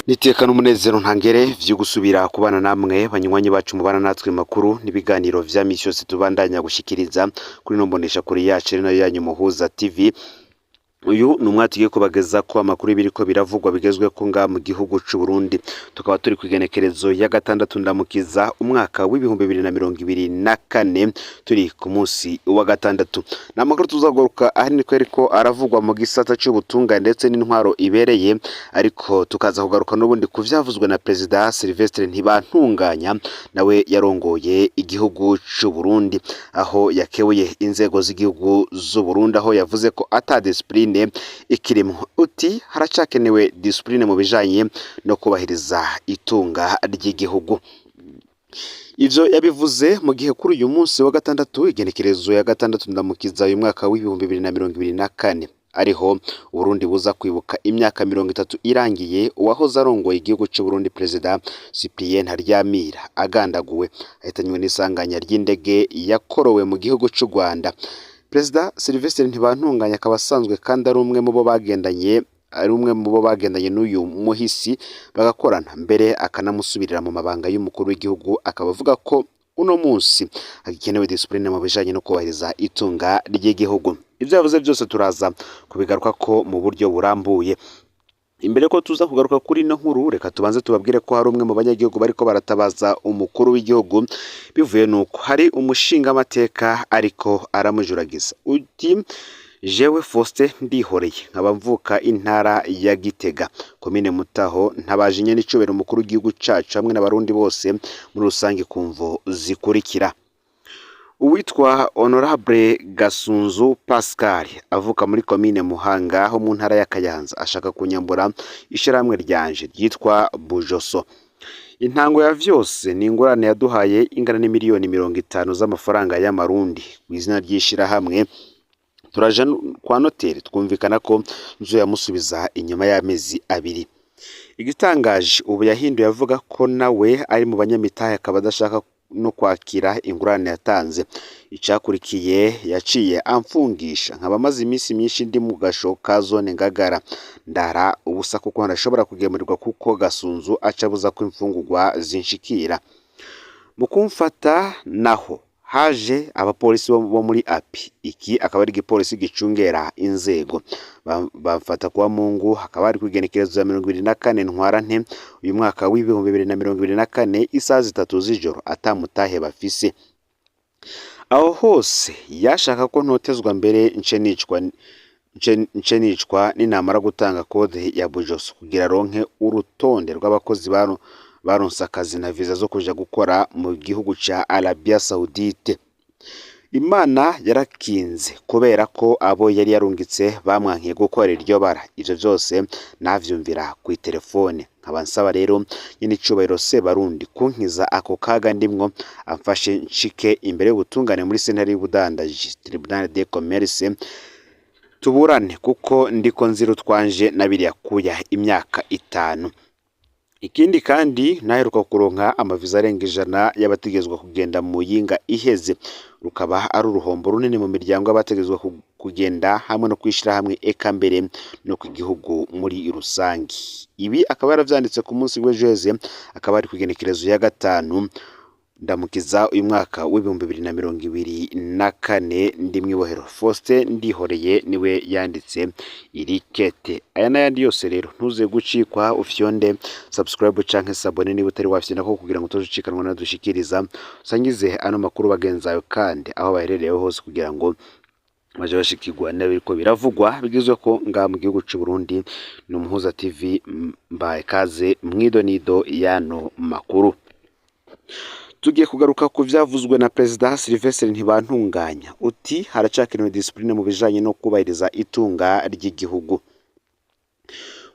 Niteka n'umunezero ntangere vyo gusubira kubana namwe banywanyi bacu mubana natwe makuru n'ibiganiro vya misi yose tubandanya gushikiriza kuri ino mbonesha kure yacu ari nayo yanyu Muhuza TV. Uyu ni umwaka tugiye kubageza ko amakuru y'ibiriko biravugwa bigezweho ngaha mu gihugu c'u Burundi. Tukaba turi kw'igenekerezo ya gatandatu ndamukiza umwaka w'2024, turi ku munsi wa gatandatu. Ni amakuru tuzagaruka ahanini ko ariko aravugwa mu gisata c'ubutungane ndetse n'intwaro ibereye, ariko tukaza kugaruka n'ubundi ku vyavuzwe na Perezida Sylvestre Ntibantunganya, nawe yarongoye igihugu c'u Burundi, aho yakeweye inzego z'igihugu z'u Burundi, aho yavuze ko ata discipline ikirimwo. Uti haracakenewe discipline mu bijanye no kubahiriza itunga ry'igihugu. Ivyo yabivuze mu gihe kuri uyu munsi wa gatandatu, igenekerezo ya gatandatu ndamukiza uyu mwaka w'2024, ariho Uburundi buza kwibuka imyaka 30 irangiye uwahoze arongoye igihugu c'u Burundi Perezida Cyprien Ntaryamira agandaguwe ahitanywe n'isanganya ry'indege yakorowe mu gihugu c'u Rwanda. Perezida Sylvestre Ntibantunganya akaba asanzwe kandi ari umwe mu bo bagendanye n'uyu muhisi bagakorana, mbere akanamusubirira mu mabanga y'umukuru w'igihugu, akaba avuga ko uno munsi hagikenewe discipline mu bijanye no kubahiriza itunga ry'igihugu. Ivyo yavuze byose turaza kubigaruka ko mu buryo burambuye. Imbere ko tuza kugaruka kuri ino nkuru, reka tubanze tubabwire ko hari umwe mu banyagihugu bariko baratabaza umukuru w'igihugu bivuye nuko hari umushingamateka ariko aramujuragiza. Uti jewe Faustin Ndihoreye, nkaba mvuka intara ya Gitega, komine Mutaho, ntabaje nyene icubahiro umukuru w'igihugu cacu hamwe n'abarundi bose muri rusange ku mvo zikurikira. Uwitwa Honorable Gasunzu Pascal avuka muri komine Muhanga ho mu ntara ya Kayanza ashaka kunyambura ishirahamwe ryanje ryitwa Bujoso. Intango ya vyose ni ingurane yaduhaye ingana n'imiliyoni 50 z'amafaranga y'amarundi kw'izina ry'ishirahamwe. Turaja kwa noteri, twumvikana ko nzoyamusubiza inyuma y'amezi 2. Igitangaje, ubu yahinduye avuga ko nawe ari mu banyamitahe, akaba adashaka no kwakira ingurane yatanze. Icakurikiye, yaciye amfungisha, nkaba maze iminsi myinshi ndi mu gasho ka zone Ngagara, ndara ubusa kuko ntashobora kugemurirwa, kuko Gasunzu aca abuza ko imfungurwa zinshikira. Mu kumfata naho haje abapolisi bo muri API, iki akaba ari igipolisi gicungera inzego, bamfata kuwa Mungu, hakaba hari kw'igenekerezo ya 24 ntwarante uyu mwaka w'2024, isaha 3 z'ijoro, atamutahe bafise. Aho hose yashaka ko ntotezwa, mbere nce nicwa ninamara gutanga code ya Bujoso kugira ronke urutonde rw'abakozi baronse akazi na visa zo kuja gukora mu gihugu ca Arabia Saoudite. Imana yarakinze kubera ko abo yari yarungitse bamwankiye gukora iryo bara. Ivyo vyose navyumvira kw'iterefone. Nkaba nsaba rero nyene icubahiro Sebarundi kunkiza ako kaga ndimwo, amfashe nshike imbere y'ubutungane muri sentare y'ubudandaji, Tribunal de Commerce, tuburane, kuko ndiko nzira utwanje nabiriya kuya imyaka 5. Ikindi kandi, naheruka kuronka amaviza arenga 100 y'abategerezwa kugenda mu yinga iheze, rukaba ari uruhombo runini mu miryango y'abategerezwa kugenda hamwe no kwishirahamwe, eka mbere no ku gihugu muri rusangi. Ibi akaba yaravyanditse ku munsi w'ejo heze, akaba ari kw'igenekerezo ya gatanu ndamukiza uyu mwaka w'2024, ndi mw'ibohero. Faustin Ndihoreye niwe yanditse iri kete. Aya n'ayandi yose rero ntuze gucikwa, ufyonde subscribe canke s'abonner niba utari wafyonda ko, kugira ngo utozucikanwa nadushikiriza. Usangize ano makuru bagenzi bawe kandi aho baherereye hose, kugira ngo baje bashikirwa n'ibiriko biravugwa bigizwe ko ngaha mu gihugu c'u Burundi. Ni Umuhuza TV, mbaye kaze mwidonido y'ano makuru. Tugiye kugaruka ku vyavuzwe na Perezida Sylvestre Ntibantunganya. Uti haracakenewe discipline mu bijanye no kubahiriza itunga ry'igihugu.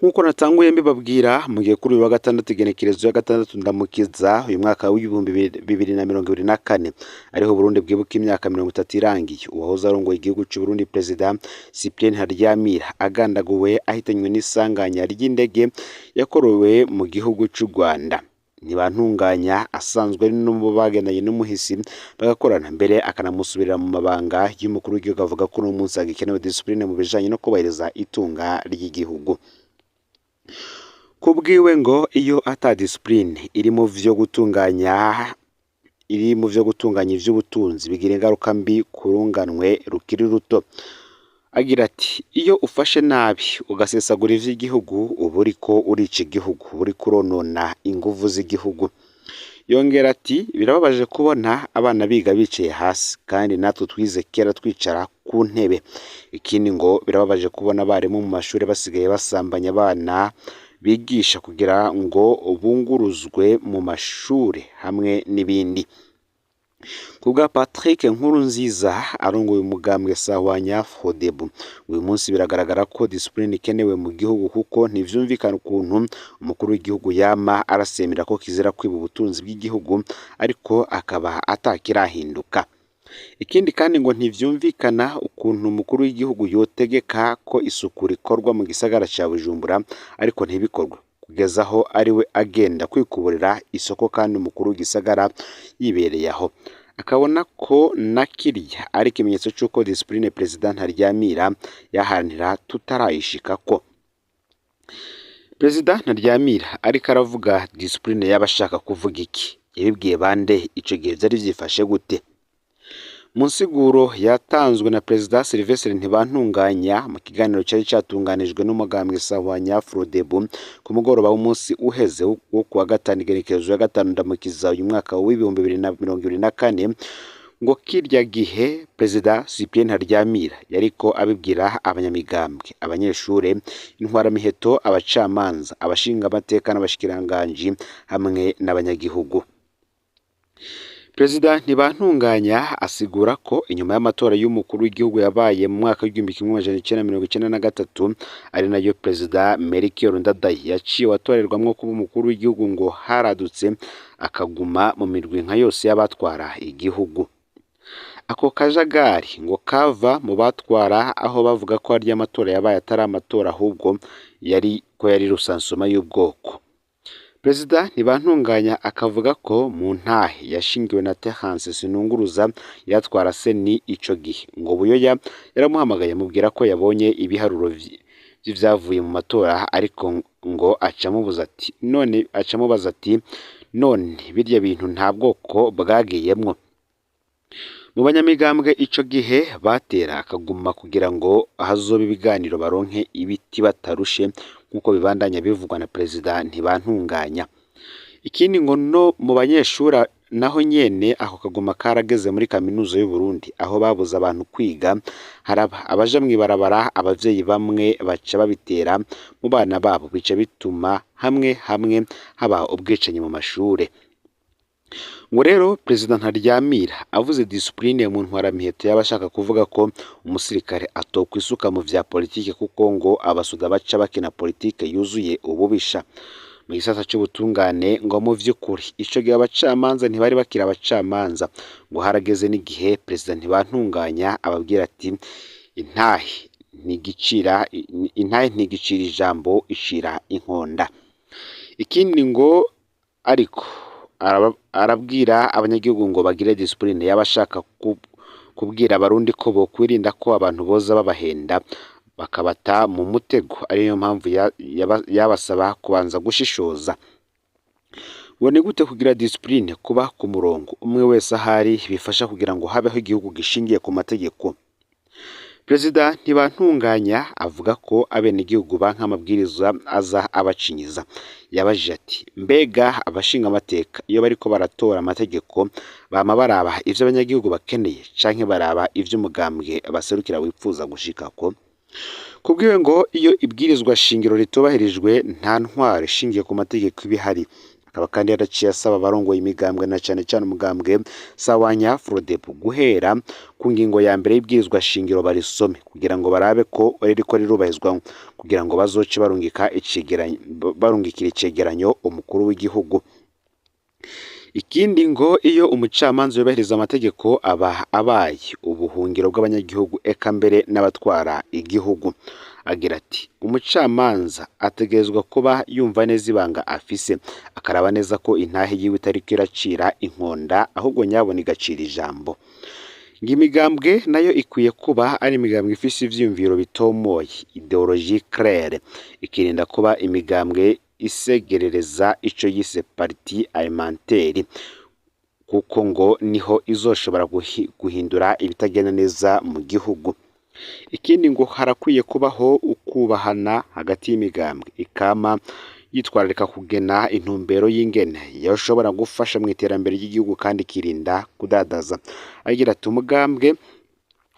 Nk'uko natanguye mbibabwira, mu gihe kuri uyu wa gatandatu, igenekerezo ya gatandatu ndamukiza uyu mwaka w'2024, ariho Burundi bwibuka imyaka 30 irangiye uwahoze arongoye igihugu c'u Burundi Perezida Cyprien Ntaryamira agandaguwe ahitanywe n'isanganya ry'indege yakorewe mu gihugu c'u Rwanda. Ntibantunganya asanzwe ari no mu bagendanye n'umuhisi bagakorana, mbere akanamusubirira mu mabanga y'umukuru w'igihugu, avuga ko uno munsi hagikenewe discipline mu bijanye no kubahiriza itunga ry'igihugu. Ku bwiwe ngo iyo ata discipline iri mu vyo gutunganya ivy'ubutunzi bigira ingaruka mbi ku runganwe rukiri ruto. Agira ati iyo ufashe nabi ugasesagura ivy'igihugu uba uriko urica igihugu, uba uriko uronona inguvu z'igihugu. Yongera ati birababaje kubona abana biga bicaye hasi kandi natwe twize kera twicara ku ntebe. Ikindi ngo birababaje kubona abarimu mu mashuri basigaye basambanya abana bigisha kugira ngo bunguruzwe mu mashure hamwe n'ibindi. Ku bwa Patrick Nkurunziza arongoye umugambwe Sahwanya Frodebu, uyu munsi biragaragara ko discipline ikenewe mu gihugu kuko ntivyumvikana ukuntu umukuru w'igihugu yama arasemera ko kizira kwiba ubutunzi bw'igihugu ariko akaba atakirahinduka. Ikindi kandi ngo ntivyumvikana ukuntu umukuru w'igihugu yotegeka ko isuku rikorwa mu gisagara ca Bujumbura ariko ntibikorwe kugeza aho ariwe agenda kwikuburira isoko kandi umukuru w'igisagara yibereye aho. Akabona ko na kirya ari ikimenyetso c'uko discipline Perezida Ntaryamira yaharanira tutarayishikako. Perezida Ntaryamira ariko aravuga discipline yaba ashaka kuvuga iki? Yabibwiye bande? Ico gihe vyari vyifashe gute? Mu nsiguro yatanzwe na Perezida Sylvestre Ntibantunganya mu kiganiro cari catunganijwe n'umugambwe Sahwanya Frodebu ku mugoroba w'umunsi uheze wo kuwa gatanu igenekerezo ya gatanu Ndamukiza uyu mwaka w'2024, ngo kirya gihe Perezida Cyprien Ntaryamira yariko abibwira abanyamigambwe, abanyeshure, intwaramiheto, abacamanza, abashingamateka n'abashikiranganji hamwe n'abanyagihugu. Perezida Ntibantunganya asigura ko inyuma y'amatora y'umukuru w'igihugu yabaye mu mwaka w'1993 ari nayo Perezida Melchior Ndadaye yaciye atorerwamwo kuba umukuru w'igihugu, ngo haradutse akaguma mu mirwi nka yose y'abatwara igihugu. Ako kajagari ngo kava mu batwara aho bavuga ko arya amatora yabaye atari amatora ahubwo yari ko yari rusansuma y'ubwoko. Perezida Ntibantunganya akavuga ko mu ntahe yashingiwe na Terence Sinunguruza yatwara seni ico gihe, ngo Buyoya yaramuhamagaye amubwira ko yabonye ibiharuro vy'ivyavuye mu matora, ariko ngo acamubaza ati none birya bintu nta bwoko bwagiyemwo. Mu banyamigambwe ico gihe batera akaguma kugira ngo hazobe ibiganiro baronke ibiti batarushe, nk'uko bibandanya bivugwa na Perezida Ntibantunganya. Ikindi ngo no mu banyeshuri naho nyene ako kaguma karageze muri kaminuza y'u Burundi aho babuze abantu kwiga, haraba abaja mw'ibarabara, abavyeyi bamwe baca babitera mu bana babo, bica bituma hamwe hamwe haba ubwicanyi mu mashure. Ngo rero Perezida Ntaryamira avuze discipline mu ntwaramiheto yaba ashaka kuvuga ko umusirikare atokwisuka mu vya politike, kuko ngo abasoda baca bakina politike yuzuye ububisha. Mu gisata c'ubutungane ngo mu vy'ukuri ico gihe abacamanza ntibari bakiri abacamanza, ngo harageze n'igihe Perezida Ntibantunganya ababwira ati intahe ntigicira ijambo icira inkonda. Ikindi ngo ariko arabwira abanyagihugu ngo bagire discipline, yaba ashaka kubwira abarundi ko bokwirinda ko abantu boza babahenda bakabata mu mutego, ariyo mpamvu yabasaba kubanza gushishoza. Ngo ni gute kugira discipline kuba ku murongo umwe wese ahari bifasha kugira ngo habeho igihugu gishingiye ku mategeko. Perezida Ntibantunganya avuga ko abenegihugu banka amabwiriza aza abacinyiza. Yabajije ati mbega abashingamateka iyo bariko baratora amategeko bama baraba ivyo abanyagihugu bakeneye canke baraba ivyo umugambwe baserukira wipfuza gushikako? Kubwiwe ngo iyo ibwirizwa shingiro ritubahirijwe nta ntwaro ishingiye ku mategeko iba ihari. Akaba kandi yaraciye asaba abarongoye imigambwe na cane cane umugambwe Sawanya Frodebu guhera ku ngingo ya mbere y'ibwirizwa shingiro barisome kugira ngo barabe ko ririko rirubahirizwa, kugira ngo bazoce barungikira icegeranyo umukuru w'igihugu. Ikindi ngo iyo umucamanza yubahiriza amategeko aba abaye ubuhungiro bw'abanyagihugu eka mbere n'abatwara igihugu. Agira ati umucamanza ategerezwa kuba yumva neza ibanga afise, akaraba neza ko intahe yiwe itariko iracira inkonda ahubwo nyabona igacira ijambo. Ngo imigambwe nayo ikwiye kuba ari imigambwe ifise ivyiyumviro bitomoye, idéologie claire, ikirinda kuba imigambwe isegerereza ico yise parti alimentaire, kuko ngo niho izoshobora guhindura ibitagenda neza mu gihugu. Ikindi ngo harakwiye kubaho ukubahana hagati y'imigambwe, ikama yitwararika kugena intumbero y'ingene yoshobora gufasha mu iterambere ry'igihugu kandi ikirinda kudadaza. Agira ati umugambwe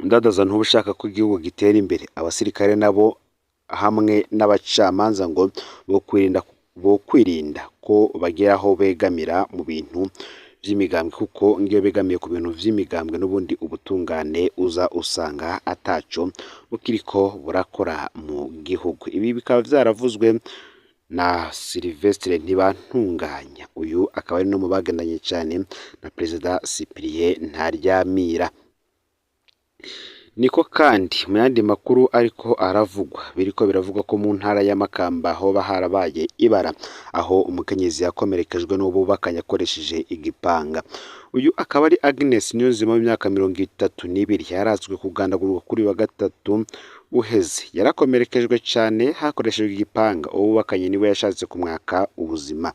udadaza ntuba ushaka ko igihugu gitera imbere. Abasirikare nabo hamwe n'abacamanza ngo bokwirinda ko bagera aho begamira mu bintu vy'imigambwe, kuko ngiyo begamiye ku bintu vy'imigambwe n'ubundi ubutungane uza usanga ataco bukiriko burakora mu gihugu. Ibi bikaba vyaravuzwe na Sylvestre Ntibantunganya, uyu akaba ari no mu bagendanye cane na Perezida Cyprien Ntaryamira. Niko kandi mu yandi makuru ariko aravugwa, biriko biravugwa ko mu ntara ya Makamba hoba harabaye ibara aho umukenyezi yakomerekejwe n'uwo bubakanye akoresheje igipanga. Uyu akaba ari Agnes Niyonzima w'imyaka 32, yarazwe kugandagurwa kuri wa gatatu uheze. Yarakomerekejwe cane hakoreshejwe igipanga, uwo bubakanye niwe yashatse kumwaka ubuzima.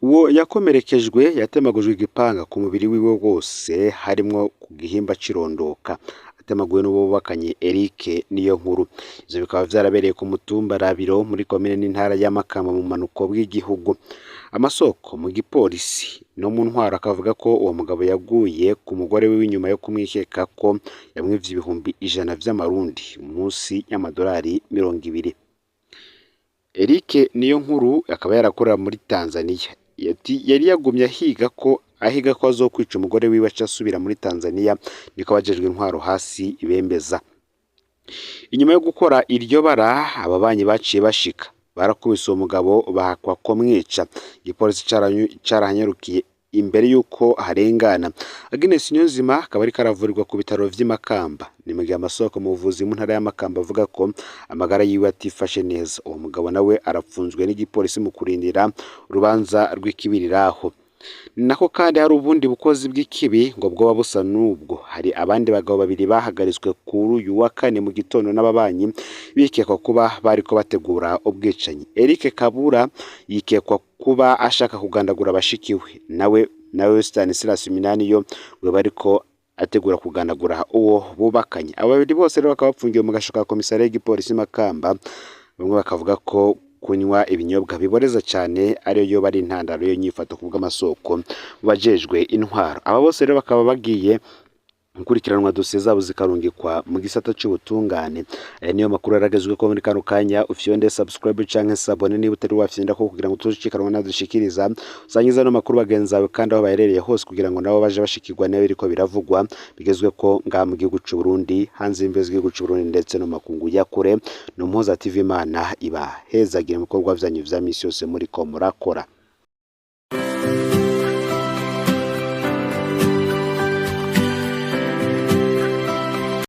Uwo yakomerekejwe yatemagujwe igipanga ku mubiri wiwe wose, harimwo ku gihimba c'irondoka, atemaguwe n'uwo bubakanye Eric Niyonkuru. Ivyo bikaba vyarabereye ku mutumba Rabiro muri komine n'intara ya Makamba mu bumanuko bw'igihugu. Amasoko mu gipolisi no mu ntwaro akavuga ko uwo mugabo yaguye ku mugore wiwe inyuma yo kumwikeka ko yamwivye 100,000 vy'amarundi, munsi y'amadolari 20. Eric Niyonkuru akaba yarakorera muri Tanzania. Yari yagumye ahiga ko azokwica umugore wiwe aca asubira muri Tanzania, niko abajejwe intwaro hasi bemeza. Inyuma yo gukora iryo bara, ababanyi baciye bashika barakubise uwo mugabo bahakwa ko mwica. Igipolisi carahanyarukiye imbere y'uko harengana. Agnes Niyonzima akaba ariko aravurirwa ku bitaro vy'i Makamba. Ni mu gihe amasoko mu buvuzi mu ntara ya Makamba avuga ko amagara yiwe atifashe neza. Uwo mugabo nawe arapfunzwe n'igipolisi mu kurindira urubanza rw'ikibiriraho. Ni nako kandi hari ubundi bukozi bw'ikibi ngo bwoba busa n'ubwo. Hari abandi bagabo babiri bahagaritswe kuri uyu wa kane mu gitondo n'ababanyi bikekwa kuba bariko bategura ubwicanyi. Eric Kabura yikekwa kuba ashaka kugandagura bashikiwe, nawe Stanislas Minani yo ngo bariko ategura kugandagura uwo bubakanye. Abo babiri bose rero bakaba bapfungiwe mu gasho ka komisariya y'igipolisi Makamba. Bamwe bakavuga ko kunywa ibinyobwa biboreza cyane ariyo yoba ari intandaro yo nyifato ku bw'amasoko bajejwe intwaro. Aba bose rero bakaba bagiye gukurikiranwa, dosiye zabo zikarungikwa mu gisata c'ubutungane. Aya niyo makuru yaragezwe ko muri kano kanya. Ufyonde subscribe canke s'abonner niba utari wafyonda ko, kugira ngo tuzikikanwa nadushikiriza. Usangiza no makuru bagenzi bawe kandi aho baherereye hose, kugira ngo nabo baje bashikirwa nayo biriko biravugwa bigezwe ko ngaha mu gihugu c'u Burundi, hanze y'imbibe z'igihugu c'u Burundi ndetse no makungu ya kure. No Muhoza TV, Imana ibahezagire mu bikorwa vyanyu vya misi yose muriko murakora.